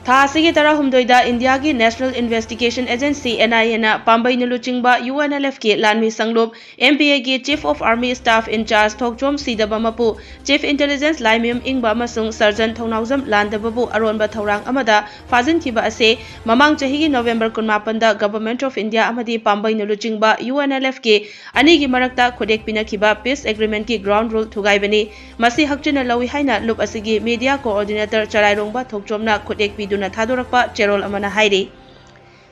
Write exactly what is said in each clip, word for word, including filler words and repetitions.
ꯊꯥ ꯑꯁꯤꯒꯤ ꯇꯔꯥꯍꯨꯝꯗꯣꯏꯗ ꯏꯟꯗꯤꯌꯥꯒꯤ National Investigation Agency, N I A ꯅ ꯄꯥꯝꯕꯩꯅ ꯂꯨꯆꯤꯡꯕ U N L F ꯀꯤ ꯂꯥꯟꯃꯤ ꯁꯪꯂꯨꯞ M P A ꯒꯤ Chief of Army Staff in Charge ꯊꯣꯛꯆꯣꯝ ꯁꯤꯗꯕ ꯃꯄꯨ, Chief Intelligence ꯂꯥꯏꯃꯌꯨꯝ ꯏꯪꯕ ꯑꯃꯁꯨꯡ Surgeon ꯊꯧꯅꯥꯎꯖꯝ ꯂꯥꯟꯗꯕꯕꯨ ꯑꯔꯣꯟꯕ ꯊꯧꯔꯥꯡ ꯑꯃꯗ ꯐꯥꯖꯤꯟꯈꯤꯕ ꯑꯁꯤ ꯃꯃꯥꯡ ꯆꯍꯤꯒꯤ November ꯀꯨꯟꯃꯥꯄꯟꯗ Government of India ꯑꯃꯗꯤ ꯄꯥꯝꯕꯩꯅ ꯂꯨꯆꯤꯡꯕ U N L F ꯀꯤ ꯑꯅꯤꯒꯤ ꯃꯔꯛꯇ ꯈꯨꯠꯌꯦꯛ ꯄꯤꯅꯈꯤꯕ Peace Agreement ꯀꯤ ground rule ꯊꯨꯒꯥꯏꯕꯅꯤ꯫ ꯃꯁꯤ ꯍꯛꯆꯤꯟꯅ ꯂꯧꯏ ꯍꯥꯏꯅ ꯂꯨꯞ ꯑꯁꯤꯒꯤ Media Coordinator ꯆꯔꯥꯏꯔꯣꯡꯕ ꯊꯣꯛꯆꯣꯝꯅ ꯈꯨꯠꯌꯦꯛ ꯄꯤꯗꯨꯅ ꯊꯥꯗꯣꯔꯛꯄ ꯆꯦꯔꯣꯜ ꯑꯃꯅ ꯍꯥꯏꯔꯤ꯫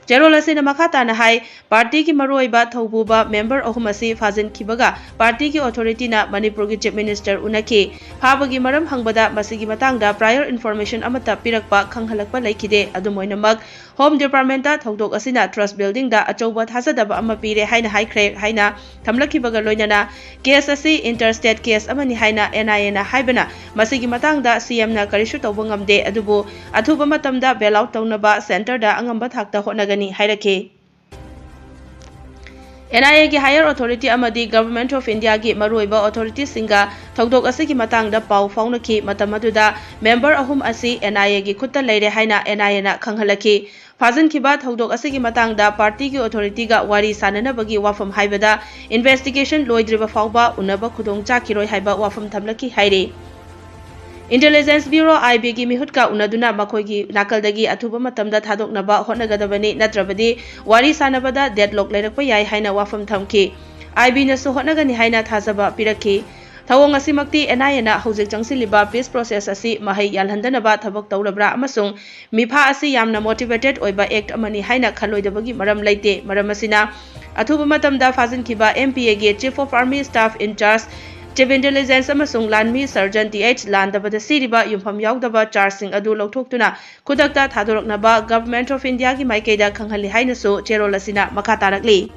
ꯆꯦꯔꯣꯜ ꯑꯁꯤꯅ ꯃꯈꯥ ꯇꯥꯅ ꯍꯥꯏ, party ꯒꯤ ꯃꯔꯨꯑꯣꯏꯕ ꯊꯧꯄꯨꯕ member ꯑꯍꯨꯝ ꯑꯁꯤ ꯐꯥꯖꯤꯟꯈꯤꯕꯒ party ꯒꯤ authority ꯅ ꯃꯅꯤꯄꯨꯔꯒꯤ Chief Minister ꯎꯅꯈꯤ꯫ ꯐꯥꯕꯒꯤ ꯃꯔꯝ ꯍꯪꯕꯗ ꯃꯁꯤꯒꯤ ꯃꯇꯥꯡꯗ prior information ꯑꯃꯠꯇ ꯄꯤꯔꯛꯄ, ꯈꯪꯍꯜꯂꯛꯄ ꯂꯩꯈꯤꯗꯦ꯫ ꯑꯗꯨꯝ ꯑꯣꯏꯅꯃꯛ, Home Department ꯊꯧꯗꯣꯛ ꯑꯁꯤꯅ trust building ꯗ ꯑꯆꯧꯕ ꯊꯥꯖꯗꯕ ꯑꯃ ꯄꯤꯔꯦ ꯍꯥꯏꯅ ꯍꯥꯏꯈ꯭ꯔꯦ ꯍꯥꯏꯅ ꯊꯝꯂꯛꯈꯤꯕꯒ ꯂꯣꯏꯅꯅ, case ꯑꯁꯤ inter-state case ꯑꯃꯅꯤ ꯍꯥꯏꯅ N I A ꯅ ꯍꯥꯏꯕꯅ, ꯃꯁꯤꯒꯤ ꯃꯇꯥꯡꯗ C M ꯅ ꯀꯔꯤꯁꯨ ꯇꯧꯕ ꯉꯝꯗꯦ, ꯑꯗꯨꯕꯨ ꯑꯊꯨꯕ ꯃꯇꯝꯗ bail out ꯇꯧꯅꯕ centre ꯗ ꯑꯉꯝꯕ ꯊꯥꯛꯇ ꯍꯣꯠꯅꯒꯅꯤ ꯍꯥꯏꯔꯛꯈꯤ꯫ N I A ꯒꯤ higher authority ꯑꯃꯗꯤ Government of India ꯒꯤ ꯃꯔꯨꯑꯣꯏꯕ authority ꯁꯤꯡꯒ ꯊꯧꯗꯣꯛ ꯑꯁꯤꯒꯤ ꯃꯇꯥꯡꯗ ꯄꯥꯎ ꯐꯥꯎꯅꯈꯤ꯫ ꯃꯇꯝ ꯑꯗꯨꯗ member ꯑꯍꯨꯝ ꯑꯁꯤ N I A ꯒꯤ ꯈꯨꯠꯇ ꯂꯩꯔꯦ ꯍꯥꯏꯅ N I A ꯅ ꯈꯪꯍꯜꯂꯛꯈꯤ꯫ ꯐꯥꯖꯤꯟꯈꯤꯕ ꯊꯧꯗꯣꯛ ꯑꯁꯤꯒꯤ ꯃꯇꯥꯡꯗ party ꯒꯤ authority ꯒ ꯋꯥꯔꯤ ꯁꯥꯅꯅꯕꯒꯤ ꯋꯥꯐꯝ ꯍꯥꯏꯕꯗ, investigation ꯂꯣꯏꯗ꯭ꯔꯤꯕ ꯐꯥꯎꯕ ꯎꯅꯕ ꯈꯨꯗꯣꯡ ꯆꯥꯈꯤꯔꯣꯏ ꯍꯥꯏꯕ ꯋꯥꯐꯝ ꯊꯝꯂꯛꯈꯤ ꯍꯥꯏꯔꯤ꯫ Intelligence Bureau, I B ꯒꯤ ꯃꯤꯍꯨꯠꯀ ꯎꯅꯗꯨꯅ ꯃꯈꯣꯏꯒꯤ ꯅꯥꯀꯜꯗꯒꯤ ꯑꯊꯨꯕ ꯃꯇꯝꯗ ꯊꯥꯗꯣꯛꯅꯕ ꯍꯣꯠꯅꯒꯗꯕꯅꯤ, ꯅꯠꯇ꯭ꯔꯕꯗꯤ ꯋꯥꯔꯤ ꯁꯥꯅꯕꯗ deadlock ꯂꯩꯔꯛꯄ ꯌꯥꯏ ꯍꯥꯏꯅ ꯋꯥꯐꯝ ꯊꯝꯈꯤ꯫ I B ꯅꯁꯨ ꯍꯣꯠꯅꯒꯅꯤ ꯍꯥꯏꯅ ꯊꯥꯖꯕ ꯄꯤꯔꯛꯈꯤ꯫ ꯊꯧꯑꯣꯡ ꯑꯁꯤꯃꯛꯇꯤ N I A ꯅ ꯍꯧꯖꯤꯛ ꯆꯪꯁꯤꯜꯂꯤꯕ peace process ꯑꯁꯤ ꯃꯍꯩ ꯌꯥꯜꯍꯟꯗꯅꯕ ꯊꯕꯛ ꯇꯧꯔꯕ꯭ꯔꯥ ꯑꯃꯁꯨꯡ ꯃꯤꯐꯥ ꯑꯁꯤ ꯌꯥꯝꯅ motivated ꯑꯣꯏꯕ act ꯑꯃꯅꯤ ꯍꯥꯏꯅ ꯈꯜꯂꯣꯏꯗꯕꯒꯤ ꯃꯔꯝ ꯂꯩꯇꯦ꯫ ꯃꯔꯝ ꯑꯁꯤꯅ, ꯑꯊꯨꯕ ꯃꯇꯝꯗ ꯐꯥꯖꯤꯟꯈꯤꯕ M P A ꯒꯤ Chief of Army Staff in Charge, Chief Intelligence ꯑꯃꯁꯨꯡ ꯂꯥꯟꯃꯤ Surgeon T H ꯂꯥꯟꯗꯕꯗ ꯁꯤꯔꯤꯕ ꯌꯨꯝꯐꯝ ꯌꯥꯎꯗꯕ charge ꯁꯤꯡ ꯑꯗꯨ ꯂꯧꯊꯣꯛꯇꯨꯅ ꯈꯨꯗꯛꯇ ꯊꯥꯗꯣꯔꯛꯅꯕ Government of India ꯒꯤ ꯃꯥꯏꯀꯩꯗ ꯈꯪꯍꯜꯂꯤ ꯍꯥꯏꯅꯁꯨ ꯆꯦꯔꯣꯜ ꯑꯁꯤꯅ ꯃꯈꯥ ꯇꯥꯔꯛꯂꯤ꯫